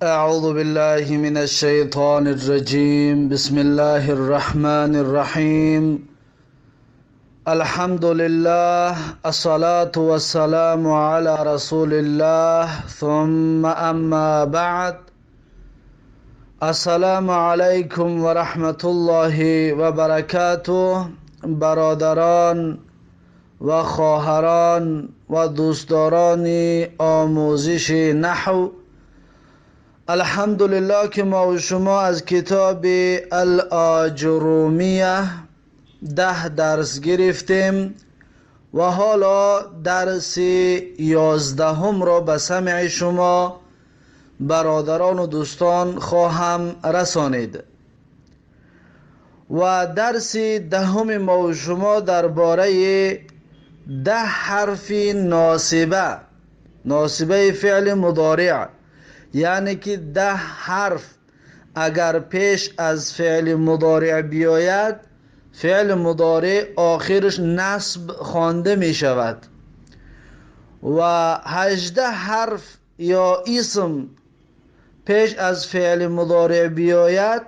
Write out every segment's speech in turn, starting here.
أعوذ بالله من الشيطان الرجيم. بسم الله الرحمن الرحيم. الحمد لله، الصلاة والسلام على رسول الله، ثم أما بعد. السلام علیکم و رحمت الله و برکاته. برادران و خواهران و دوستداران آموزش نحو، الحمدلله که ما و شما از کتاب الاجرومیه 10 درس گرفتیم و حالا درس 11 را به سمع شما برادران و دوستان خواهم رسانید و درس 10 ما و شما درباره 10 حرف ناصبه، ناصبه فعل مضارع، یعنی که 10 حرف اگر پیش از فعل مضارع بیاید، فعل مضارع آخرش نصب خوانده می شود و 18 حرف یا اسم پیش از فعل مضارع بیاید،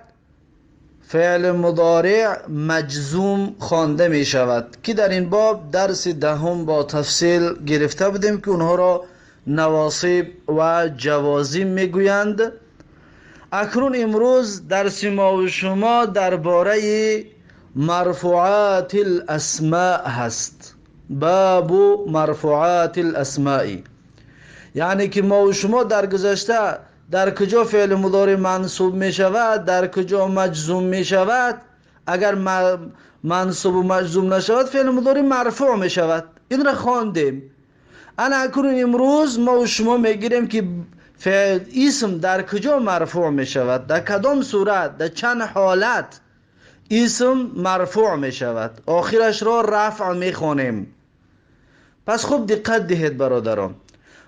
فعل مضارع مجزوم خوانده می شود که در این باب درس 10 با تفصیل گرفته بودیم که اونها را نواصب و جوازم میگویند. اکنون امروز درس ما و شما درباره مرفوعات الاسماء هست. باب مرفوعات الاسماء، یعنی که ما و شما در گذشته در کجا فعل مضارع منصوب می شود، در کجا مجزوم می شود. اگر منصوب و مجزوم نشود، فعل مضارع مرفوع می شود. این را خواندیم. انا اکنون امروز ما و شما میگیریم که فعل اسم در کجا مرفوع می شود، در کدام صورت، در چند حالت اسم مرفوع می شود، آخرش را رفع می خوانیم. پس خوب دقت دهید برادران.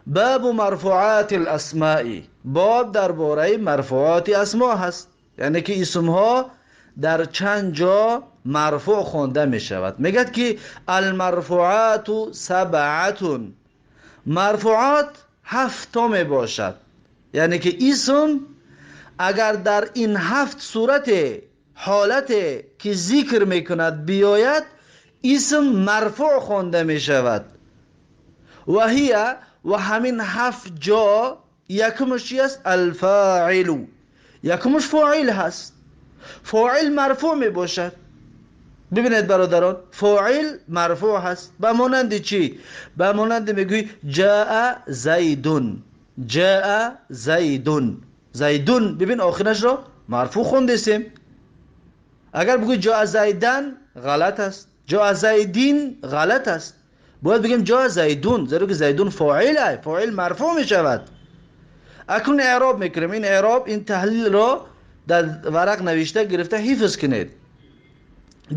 باب مرفوعات الاسماء، باب درباره مرفوعات اسماء هست، یعنی که اسم ها در چند جا مرفوع خوانده می شود. میگد که المرفوعات سبعتون، مرفوعات 7 تا می باشد، یعنی که اسم اگر در این 7 صورت حالت که ذکر میکند بیاید، اسم مرفوع خوانده می شود. و هی و همین 7 جا، یکمش چی است؟ الفاعل. یکمش فاعل هست، فاعل مرفوع می باشد. ببینید برادران، فاعل مرفوع هست. به مانند چی؟ به مانند میگوی جاء زیدون، جاء زیدون، زیدون. ببین آخرش را مرفوع خوندیم. اگر بگوی جاء زیدن غلط است، جاء زیدین غلط است، باید بگیم جاء زیدون، زیرا که زیدون فاعل است، فاعل مرفوع می شود. اکنون اعراب میکنیم. این اعراب، این تحلیل را در ورق نوشته گرفته حفظ کنید.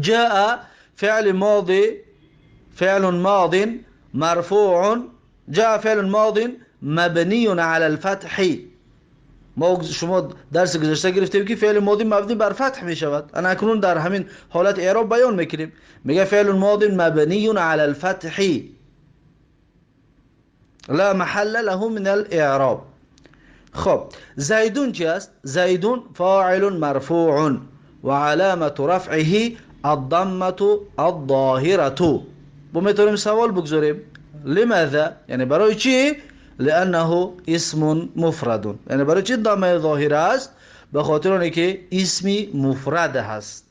جاء فعل ماضي، فعل ماض مرفوع. جاء فعل ماض مبني على الفتح. ما شما درس گذشته گرفتیم که فعل ماضی مبنی بر فتح می شود. انا اکنون در همین حالت اعراب بیان میکنیم. میگه فعل ماض مبني على الفتح لا محل له من الاعراب. خب زیدون چی است؟ زیدون فاعل مرفوع و علامة رفعه الضمة الظاهرة. با میتونیم سوال بگذاریم لماذا؟ یعنی برای چی؟ لأنه اسم مفرد. یعنی برای چی ضمه ظاهره است؟ به خاطر اونه که اسمی مفرد هست.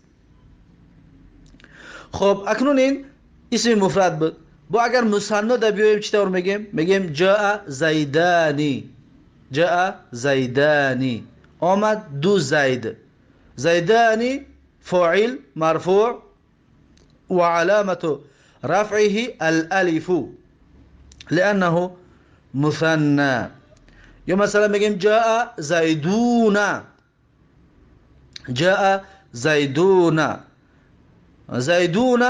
خب اکنون این اسم مفرد بود. با اگر مثنا در بیایم چطور میگیم؟ میگیم جاء زیدانی، جاء زیدانی، آمد دو زید. زیدانی فاعل مرفوع و علامة رفعه الالف لأنه مثنى. یا مثلا میگیم جاء زیدون، جاء زیدون، زیدون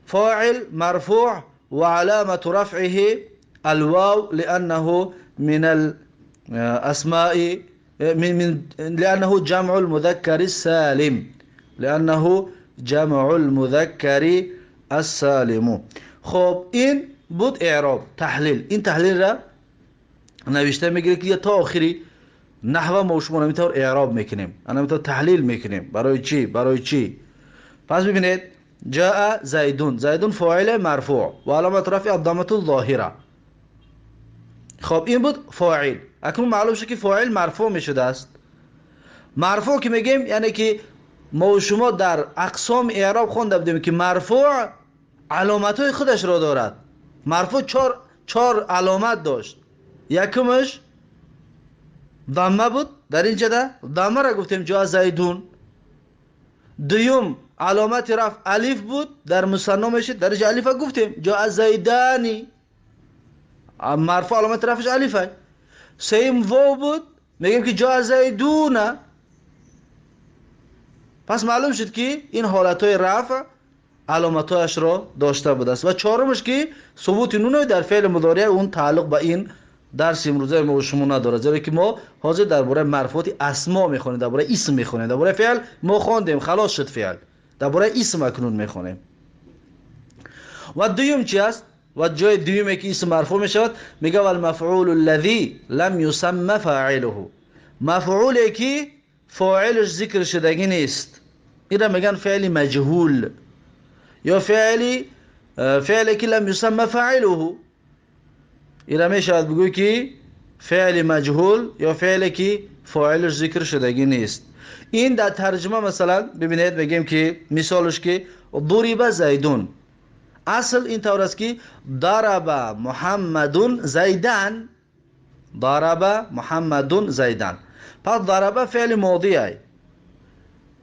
فاعل مرفوع و علامة رفعه الواو لأنه من الأسماء من لأنه جمع المذكر السالم، لأنه جمع المذكر السالم. خب این بود اعراب تحلیل. این تحلیل را نوشته میگیره که تا آخری. Наҳва мо шумо ҳамин тавр эъроб мекунем, ҳамин тавр таҳлил мекунем. Барои чӣ? Барои чӣ? Пас бибинед, جاء زيد. زيد فاعل مرفوع و علامت رفع الضمة الظاهرة. خب این بود فاعل. اکنون معلوم شد که فاعل مرفوع می شده است. مرفوع که میگیم، یعنی که ما و شما در اقسام اعراب خوانده بودیم که مرفوع علامت های خودش را دارد. مرفوع چهار علامت داشت. یکمش ضمه بود. در اینجا ضمه را گفتیم، جاء زيدٌ. دوم علامت رفع الف بود، در مثنا میشه. در اینجا الف گفتیم، جاء زيدان. مرفوع علامت رفعش الفه. سیم واو بود، میگیم که جاء زيدون. پس معلوم شد که این حالت های رفع علامتهایش را داشته بوده است. و چهارمش که ثبوت نون در فعل مضارع، اون تعلق به این درس امروزه ما و شما نداره، زیرا که ما حاضر درباره مرفوعات اسما میخوانیم، درباره اسم میخوانیم. درباره فعل ما خواندیم، خلاص شد فعل. درباره اسم اکنون میخوانیم. و دویم چی است؟ و جای دویمه که اسم مرفوع میشود، میگه والمفعول الذي لم يسمى فاعله. مفعولی که فاعلش ذکر شدگی نیست، اینا میگن فعل مجهول یا فعلی که لم يسمى فاعله. اینا میشود بگوی که فعل مجهول یا فعلی که فاعلش ذکر شدگی نیست. این در ترجمه مثلا ببینید، بگیم که مثالش که ضرب زيد. اصل این طور است که ضرب محمد زيدا. ضرب محمد زيدا. پس ضرب فعل ماضی ای،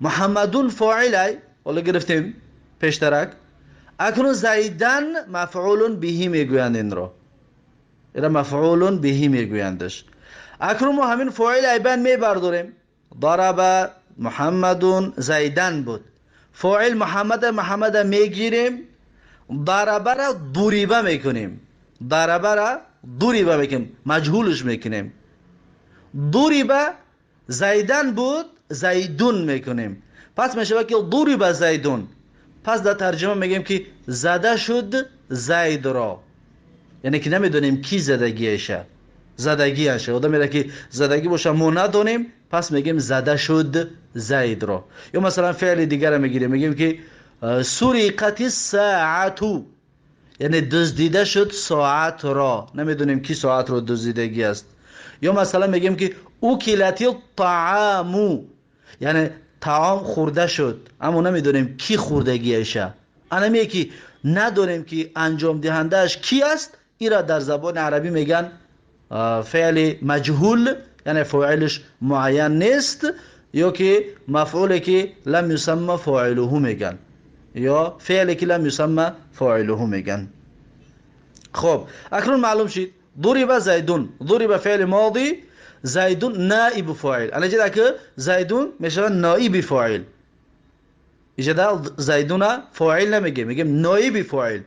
محمد فاعل ای، حالا گرفتیم پیشترک. اکنون زيدا مفعول به میگویند. این را اینا مفعول به میگویندش. اکنون ما همین فاعل ایبن میبرداریم. ضرب محمد زيدا بود، فاعل محمد. محمد میگیریم، ضرب را ضرب میکنیم. ضرب را ضرب میکنیم، مجهولش میکنیم. ضرب زيدا بود، زيدٌ میکنیم. پس میشه که ضرب زيدٌ. پس در ترجمه میگیم که زده شد زید را، یعنی که نمیدونیم کی زدگیشه. زدگیشه آدم میره که زدگی باشه، ما ندونیم، پس میگیم زده شد زید را. یا مثلا فعل دیگر را میگیریم، میگیم که سرقت الساعة، یعنی دزدیده شد ساعت را. نمیدونیم کی ساعت را دزدیدگی است. یا مثلا میگیم که أكلت الطعام، یعنی طعام خورده شد، اما نمیدونیم کی خوردگیشه. انمی که ندونیم که انجام دهندهش کی است، ای را در زبان عربی میگن فعل مجهول، یعنی فاعلش معین نیست، یا که مفعولی که لم يسمى فاعله میگن، یا فعلی که لم يسمى فاعله میگن. خب، اکنون معلوم شد ضرب زيد. ضرب فعل ماضی، زيد نائب فاعل. انا جدا که زيد میشه نائب فاعل. اینجا زيدٌ فاعل نمیگه، میگیم نائب فاعل،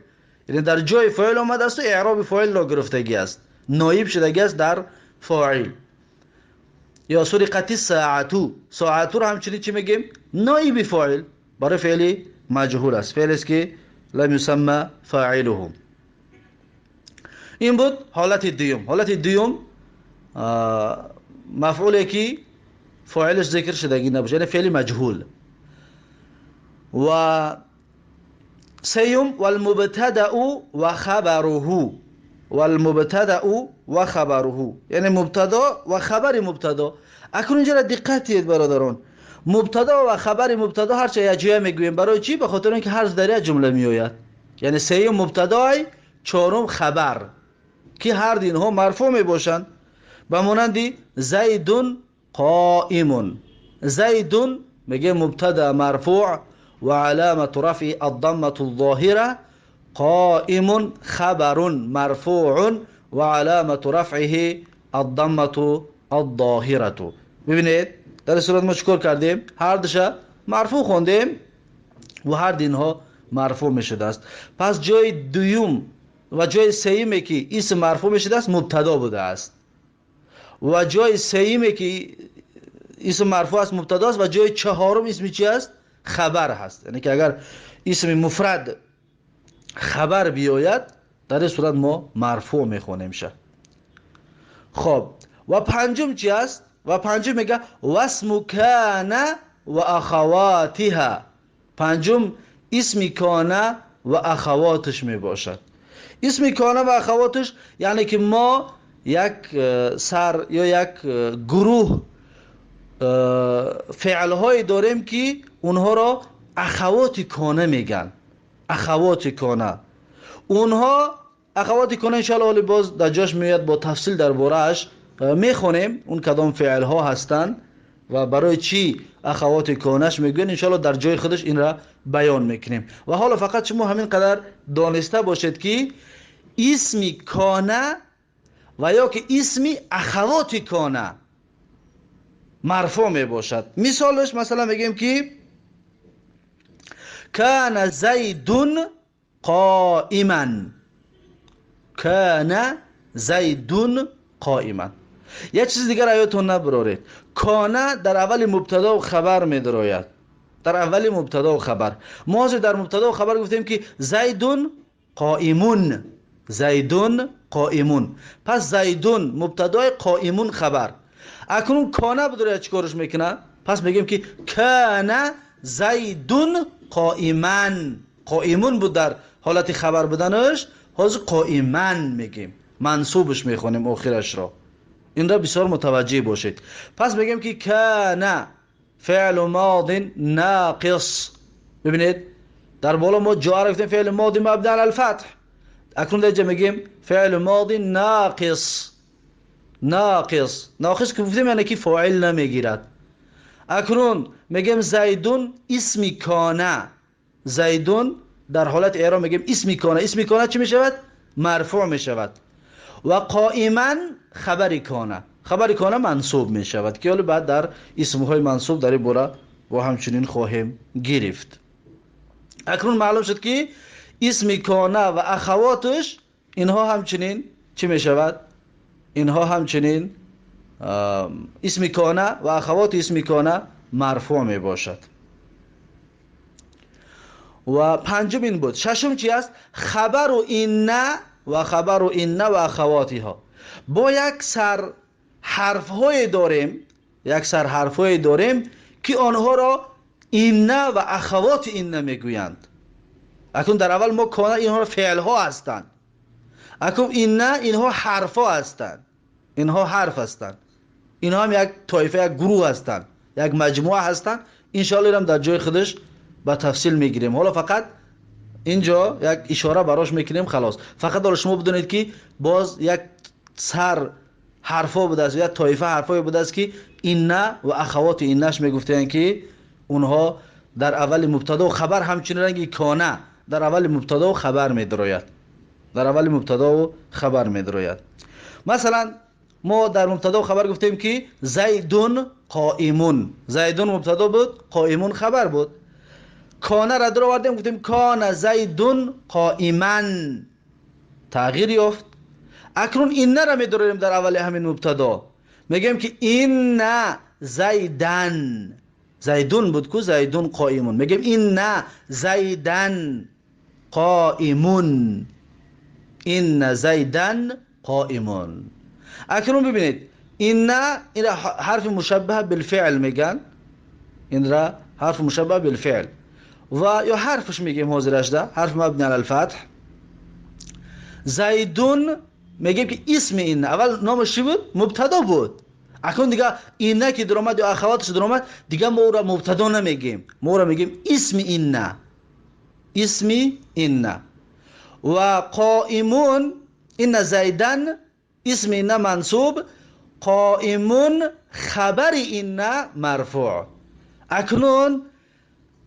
یعنی در جای فاعل آمده است و اعراب فاعل را گرفتگی است، نائب شدگی است در فاعل. یا سرقت الساعة. ساعة رو همچنین چی میگیم؟ نائب فاعل برای فعل مجهول است، فعل است که لم يسمى فاعله. این بود حالت دوم. حالت دوم مفعولی که فاعلش ذکر شدگی نباشه، یعنی فعل مجهول. و سیوم والمبتدأ و خبره. والمبتدأ و خبره، یعنی مبتدا و خبر مبتدا. اکنون اینجا دقت کنید برادران، مبتدا و خبر مبتدا هرچه یک جای میگوییم. برای چی؟ به خاطر اینکه هر در یک جمله میآید. یعنی سیوم مبتدای، چهارم خبر، که هر دو اینها مرفوع می باشند، به مانند زيدٌ قائم. زيدٌ میگه مبتدا مرفوع و علامة رفع الضمة الظاهرة، قائم خبر مرفوع و علامة رفعه الضمة الظاهرة. ببینید، در صورت ما چیکار کردیم؟ هر دوشه مرفوع خوندیم و هر دو اینها مرفوع می شده است. پس جای دوم و جای سیمی که اسم مرفوع می شده است، مبتدا بوده است، و جای سیمی که اسم مرفوع است، مبتدا است، و جای چهارم اسم چی است؟ خبر هست. یعنی که اگر اسم مفرد خبر بیاید، در این صورت ما مرفوع میخونیم شه. خب، و پنجم چی است؟ Ва панҷум мега васму кана ва ахаватиҳа. Панҷум исми кона ва ахавоташ мебошад. Исми кона ва ахавоташ, яъне ки мо як сар ё як гурӯҳ феълҳое дорем, ки онҳоро ахавоти кона мегӯянд. Ахавоти кона, онҳо ахавоти кона, иншоалло ҳоли боз дар ҷош меояд, бо тафсил дар борааш мехонем, он кадом феълҳо ҳастанд ва барои чӣ ахавоти конаш мегӯянд. Иншоалло дар ҷои худаш инра баён мекунем. Ва ҳоло фақат шумо ҳамин қадар дониста бошед, ки исми кона ва ё ки исми ахавоти кона марфӯъ мебошад. Мисолаш, масалан, мегӯем, ки кана зайдун қоиман. Кана зайдун қоиман. Як чизи дигар аётон набароред: кона дар аввали мубтадову хабар медарояд. Дар аввали мубтадову хабар. Мо ҳозир дар мубтадову хабар гуфтем, ки зайдун қоимун. Зайдун қоимун. Пас зайдун мубтадои, қоимун хабар. Акнун кона бидорояд, чӣ корш мекунад? Пас мегӯем, ки кана зайдун қоиман. Қоимун буд дар ҳолати хабар буданаш, ҳозир қоиман мегӯем, мансубаш мехонем охирашро. Инро бисёр мутаваҷҷеҳ бошед. Пас мегӯем, ки кана феълу модин нақис. Бибинед, дар боло мо ҷоара гуфтем феъли моди мабни ала алфатҳ. Акнун дар инҷа мегӯем феълу моди нақис. Нақис, нақис ки гуфтем, яъне ки фоил намегирад. Акнун мегӯем зайдун исми кона. Зайдун дар ҳолати эъроб мегӯем исми кона. Исми кона чӣ мешавад? Марфӯъ мешавад. Ва қоиман хабари кона. Хабари кона мансуб мешавад, ки ҳоло баъд дар исмҳои мансуб дар ин бора бо ҳамчунин хоҳем гирифт. Акнун маълум шуд, ки исми кона ва ахавоташ, инҳо ҳамчунин чӣ мешавад? Инҳо ҳамчунин исми кона ва ахавоти исми кона марфӯъ мебошад. Ва панҷум ин буд. Шашум чи аст? Хабару инна ва хабару инна ва ахавотиҳо. Бо як сар ҳарфҳое дорем, як сар ҳарфҳое дорем, ки онҳоро инна ва ахавоти инна мегӯянд. Акнун дар аввал мо кона, инҳо феълҳо ҳастанд. Акнун инна, инҳо ҳарфҳо ҳастанд. Инҳо ҳарф ҳастанд. Инҳо ҳам як тоифа, як гурӯҳ ҳастанд, як маҷмӯа ҳастанд. Иншоалло инам дар ҷои худаш ба тафсил мегирем. Ҳоло фақат инҷо як ишора барош мекунем, халос. Фақат ҳоло шумо бидонед, ки боз як сар ҳарфҳо будааст, як тоифа ҳарфҳое будааст, ки инна ва ахавоти иннаш мегуфтаянд, ки онҳо дар аввали мубтадо хабар, ҳамчунин ранги кона дар аввали мубтадо хабар медарояд. Дар аввали мубтадову хабар медарояд. Масалан, мо дар мубтадо хабар гуфтем, ки зайдун қоимун. Зайдун мубтадо буд, қоимун хабар буд. Кона ра даровардем, гуфтем кона зайдун қоиман, тағйир ёфт. Акнун иннара медорем дар аввали ҳамин мубтадо, мегӯем, ки инна зайдан. Зайдун буд ку, зайдун қоимун. Мегӯем инна зайдан қоимун. Инна зайдан қоимун. Акнун бибинед, инна, инра ҳарфи мушаббаҳ билфеъл мегӯянд. Инра ҳарфи мушаббаҳ билфеъл ва ё ҳарфаш мегӯем ҳозирашда, ҳарф мабни ала алфатҳ. Зайдун мегӯем, ки исми инна. Аввал номаш чӣ буд? Мубтадо буд. Акнун дига инна ки даромад ё ахаваташ даромад, дига мо ӯра мубтадо намегӯем, мо ӯра мегӯем исми инна. Исми инна. Ва қоимун, инна зайдан исми инна мансуб, қоимун хабари инна марфӯъ. Акнун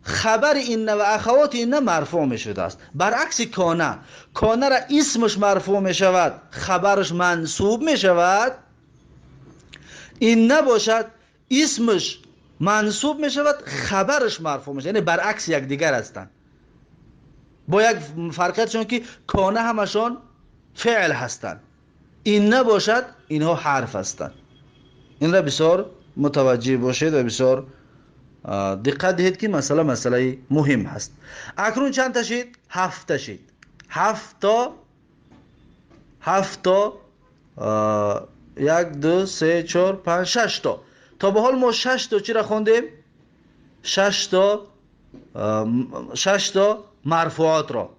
хабари инна ва ахавоти инна марфӯъ мешудааст, баръакси кона. Конара исмаш марфӯъ мешавад, хабараш мансуб мешавад. Инна бошад, исмаш мансуб мешавад, хабараш марфӯъ мешавад, яъне баръакси якдигар ҳастанд, бо як фарқиятшон, ки кона ҳамашон феъл ҳастанд, инна бошад, инҳо ҳарф ҳастанд. Инра бисёр мутаваҷҷеҳ бошед ва бисёр диққат диҳед, ки масъала масъалаи муҳим ҳаст. Акнун чанд та шид? Ҳафта шид. Ҳафто, ҳафто. 1 2 3 4 5 6 то. То ба ҳол мо 6 то чиро хондем? 6 то, 6 то марфуотро.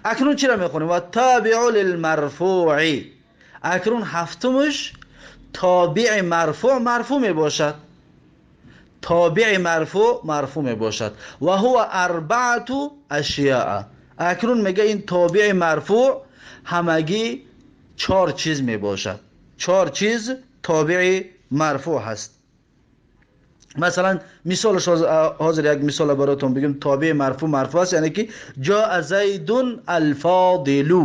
Акнун чиро мехонем? Ва тобеъу лилмарфуи. Акнун ҳафтумаш тобеи марфуъ марфуъ мебошад. Тобеи марфуъ марфуъ мебошад. Ва ҳува арбаату ашёа. Акнун мега ин тобеи марфуъ ҳамагӣ 4 чиз мебошад. 4 чиз тобеи марфуъ ҳаст. Масалан, мисолаш ҳозир як мисол баротон бигем. Тобеи марфуъ марфуъ аст, яъне ки ҷоа зайдун алфодилу.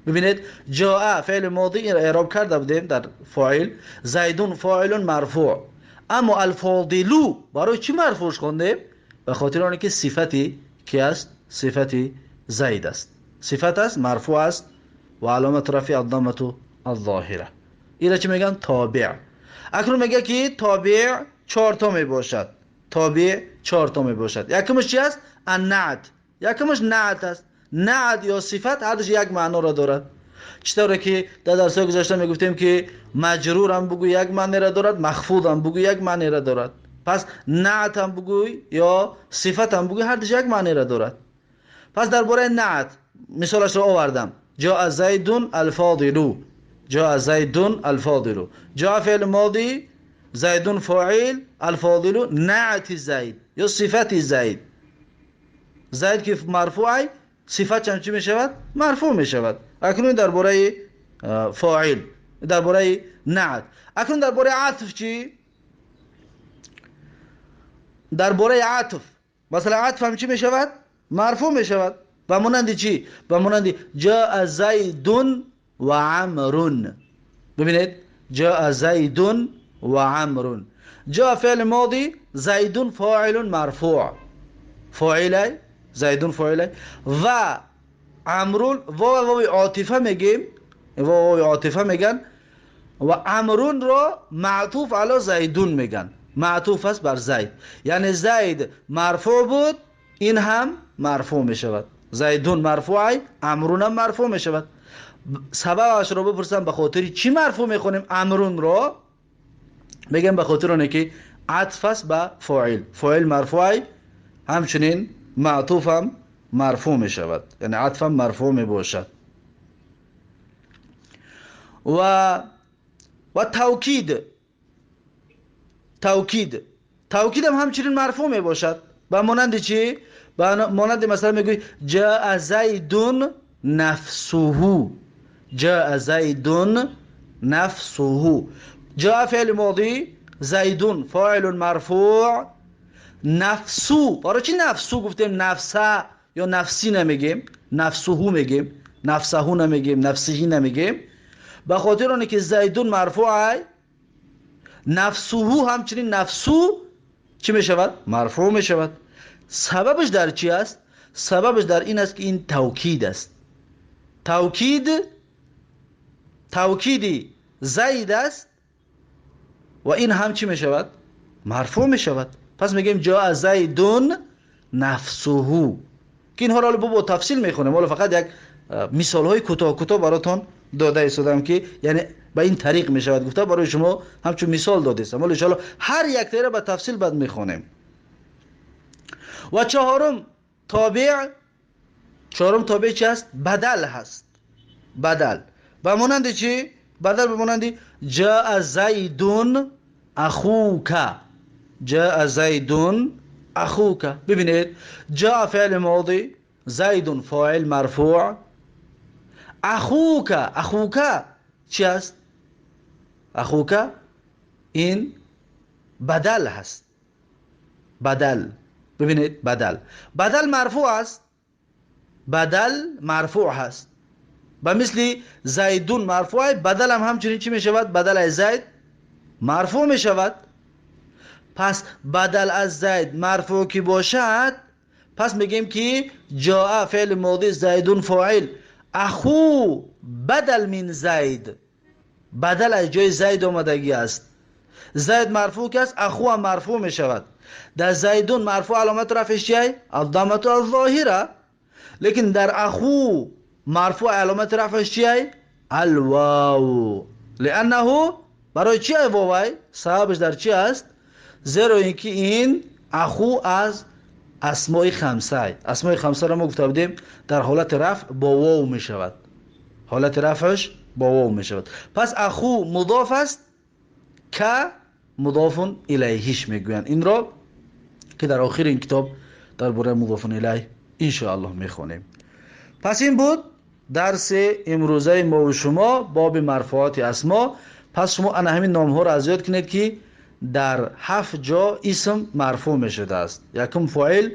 Бибинед, ҷоа феъли моди, инро эъроб карда будем дар фоил. Зайдун фоилун марфуъ. Аммо алфодилу барои чӣ марфуъш хондем? Ба хотири оне ки сифати ки аст? Сифати зайд аст. Сифат аст, марфуъ аст ва аломату рафи аддамату алзоҳира. Ира чӣ мегӯянд? Тобеъ. Акнун мега ки тобеъ 4 то мебошад. Тобеъ 4 то мебошад. Якумаш чи аст? Аннаат. Якумаш наат аст. Наат ё сифат ҳардуш як маъноро дорад. Чӣ тавре ки дар дарсҳои гузашта мегуфтем, ки маҷрурам бугӯй, як маънеро дорад, махфудам бугӯй, як маънеро дорад. Пас наатам бугӯй ё сифатам бугӯй, ҳардуш як маънеро дорад. Пас дар бораи наат мисолашро овардам: ҷоа зайдун алфодилу. Ҷоа зайдун алфодилу. Ҷоа феъли моди, зайдун фоил, алфодилу наати зайд ё сифати зайд. Зайд ки марфуъ, сифатшам чӣ мешавад? Марфуъ мешавад. Акнун дар бораи фоил, дар бораи наат. Акнун дар бораи атф чӣ? Дар бораи атф, масалан, атф ҳам чӣ мешавад? Марфуъ мешавад. Ба монанди чӣ? Ба монанди ҷоа зайдун ва амрун. Бибинед, ҷоа зайдун ва амрун. Ҷоа феъли моди, зайдун фоилун марфуъ, фоилай, зайдун фоилай, ва амрун во, вови отифа мегем, вови отифа меган, ва амрунро маътуф ало зайдун меган, маътуф аст бар зайд. Яъне зайд марфуъ буд, ин ҳам марфуъ мешавад. Зайдун марфуъай, амрунам марфуъ мешавад. Сабабашро бипурсам, ба хотири чӣ марфуъ мехонем амрунро? Мегӯям, ба хотири оне ки атф аст ба фоил. Фоил марфуъай, ҳамчунин маътуфам марфуъ мешавад, яъне атфам марфуъ мебошад. Ва тавкид. Тавкид, тавкидам ҳамчунин марфуъ мебошад. Ба монанди чӣ? Ба монанди, масалан, мегӯй: ҷаа зайдун нафсуҳу. Ҷаа зайдун нафсуҳу. Ҷаа феъли модӣ, зайдун фоилун марфуъ, нафсу. Барои чӣ нафсу гуфтем, нафса ё нафсӣ намегем, нафсуҳу мегем, нафсаҳу намегем, нафсиҳӣ намегем? Ба хотири оне ки зайдун марфуъай, нафсуҳу ҳамчунин, нафсу чӣ мешавад? Марфуъ мешавад. Сабабаш дар чӣ аст? Сабабаш дар ин аст, ки ин тавкид аст. Тавкид, тавкиди зайд аст ва ин ҳам чӣ мешавад? Марфуъ мешавад. Пас мегӯем: ҷоа зайдун нафсуҳу. Ки инҳоро ҳоло бо тафсил мехонем. Ҳоло фақат як мисолҳои кӯтоҳ кӯтоҳ баротон дода истодам, ки яъне ба ин тариқ мешавад гуфта, барои шумо ҳамчун мисол додистам. Ҳоло иншоалло ҳар яктаеро ба тафсил баъд мехонем. Ва чаҳорум тобеъ, чаҳорум тобеъ чи аст? Бадал ҳаст. Бадал ба монанди чӣ? Бадал ба монанди ҷаа зайдун ахука. Ҷаа зайдун ахука. Бибинед, ҷаа феъли моди, зайдун фоил марфуъ, ахука. Ахука чи аст? Ахука ин бадал ҳаст. Бадал, бибинед, бадал, бадал марфуъ аст. Бадал марфуъ ҳаст. Ба мисли зайдун марфуъ, бадалам ҳамчунин чӣ мешавад? Бадал аз зайд марфуъ мешавад. Пас бадал аз зайд марфуъ ки бошад, пас мегӯем ки ҷоа феъли моди, зайдун фоил, аху бадал мин зайд, бадал аз ҷои зайд омадагӣ аст. Зайд марфуъ ки аст, ахуам марфуъ мешавад. Дар зайдун марфуъ аломату рафъиш чиай? Аддамату алзоҳира. Лекин дар аху марфуъ аломати рафъиш чиай? Алвау, лианнаҳу Барои чи вовай? Сабабаш дар чи аст? Зеро ин ки ин аху аз асмои хамсай. Асмои хамсаро мо гуфта будем, дар ҳолати рафъ бо вов мешавад, ҳолати рафъаш бо вов мешавад. Пас аху мудоф аст, ка мудофун илайҳиш мегӯянд. Инро ки дар охири ин китоб дар бораи мудофун илайҳ иншоаллоҳ мехонем. Пас ин буд дарси имрӯзаи мову шумо, боби марфуоти асмо. Пас шумо ана ҳамин номҳоро аз ёд кунед, ки дар ҳафт ҷо исм марфӯъ мешудааст: якум фоил,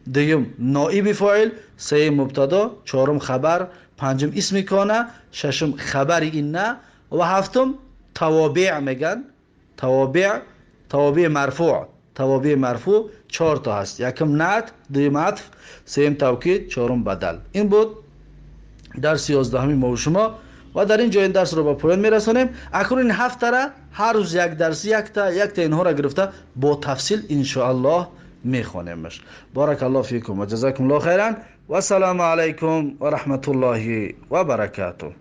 дуюм ноиби фоил, сеюм мубтадо, чорум хабар, панҷум исми кона, шашум хабари инна ва ҳафтум тавобеъ меган. Тавобеъ, тавобеи марфӯъ. Тавобеи марфӯъ чорто ҳаст: якум наът, дуюм атф, сеюм тавкид, чорум бадал. Ин буд дарси 11-уми мову шумо ва дар ин ҷо ин дарсро ба поён мерасонем. Акнун ин ҳафтара ҳар рӯз як дарси, якта якта инҳоро гирифта бо тафсил иншоаллоҳ мехонемаш. Баракаллоҳ фикум ва ҷазакумуллоҳ хайран. Вассалому алайкум ва раҳматуллоҳи ва баракатуҳ.